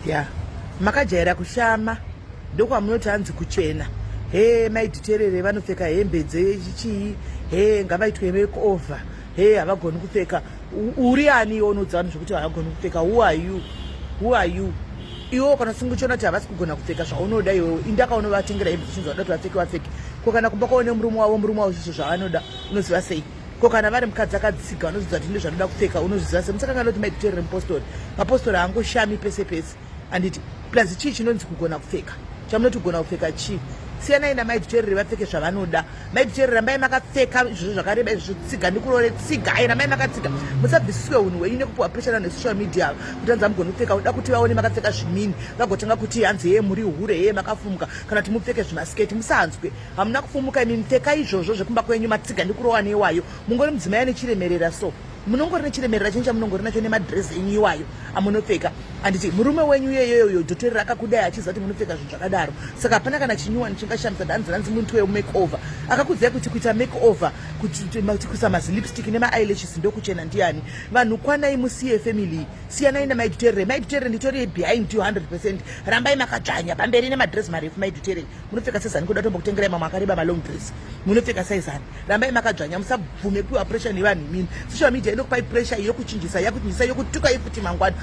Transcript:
Ya, makajaira kushama, ndokwamunoti hanzi kuchena. He, maidhiterere vanopfeka hembe dzechii? He, ngavaitwe makeover. He, havagoni kupfeka. Uri ani iwe unoudza vanhu zvekuti havagoni kupfeka? Who are you? Who are you iwewo? Kana usinge uchiona kuti havasi kugona kupfeka zvaunoda iwewe, indaka unovatengera hembe dzichinzi vanoda kuti vapfeke, vapfeke. Ko kana kumba kwavo nemurume wavo, murume wavo zvisvo zvavanoda, unoziva sei? Ko kana vari mukadzi akatsiga, vanozvidza kuti ndozvanoda kupfeka, unozviziva sei? Musakangana kuti maidhiterere mupostori. Mapostori haangoshami pese pese, handiti? Plus, chii chinonzi kugona kupfeka? Chamunoti kugona kupfeka chii? Siyanai namaidhiterere, vapfeke zvavanoda. Maidhiterere, rambai makapfeka izvozvo zvakareba izvozvo. Tsiga ndikurore, tsiga ai, rambai makatsiga. Musabvisiswe unhu hwenyu nekupiwa pressure navanhu vesocial media kuti hanzi hamugoni kupfeka. Uda kuti vaone makapfeka zvimini, vagotanga kuti hanzi heye, muri hure, heye, makafumuka, kana kuti mupfeke zvimasketi. Musanzwe, hamuna kufumuka imi. Pfeka izvozvo zvekumba kwenyu, matsiga ndikurowa neiwayo. Mungori mudzimai ane chiremerera, so munongori nechiremerera chenyu chamunongori nacho nemadhirezi enyu iwayo amunopfeka, handiti? Murume wenyu iyeyoyo dhotorera akakudai achiziva kuti munopfeka zvinhu zvakadaro, saka hapana kana chinyuwani chingashamisa. Danzi ranzi muitwe makeover. Akakudzai kuti kuita makeover, kuti kuisa mazilipstick nemaeyelashes ndokuchena, ndiani? Vanhu kwanai, musiye family. Siyanai namaidhuterere. Maidhuterere, nditori behind you 100. Rambai makadzvanya pamberi nemadhirezi marefu. Maidhuterere, munopfeka sezani kuda tombokutengerai mamwe akareba, malong dress, munopfeka saizani. Rambai makadzvanya, musabvume kupiwa pressure nevanhu imini. Social media inokupai pressure yokuchinjisa, yakuchinjisa, yokutukai futi mangwana.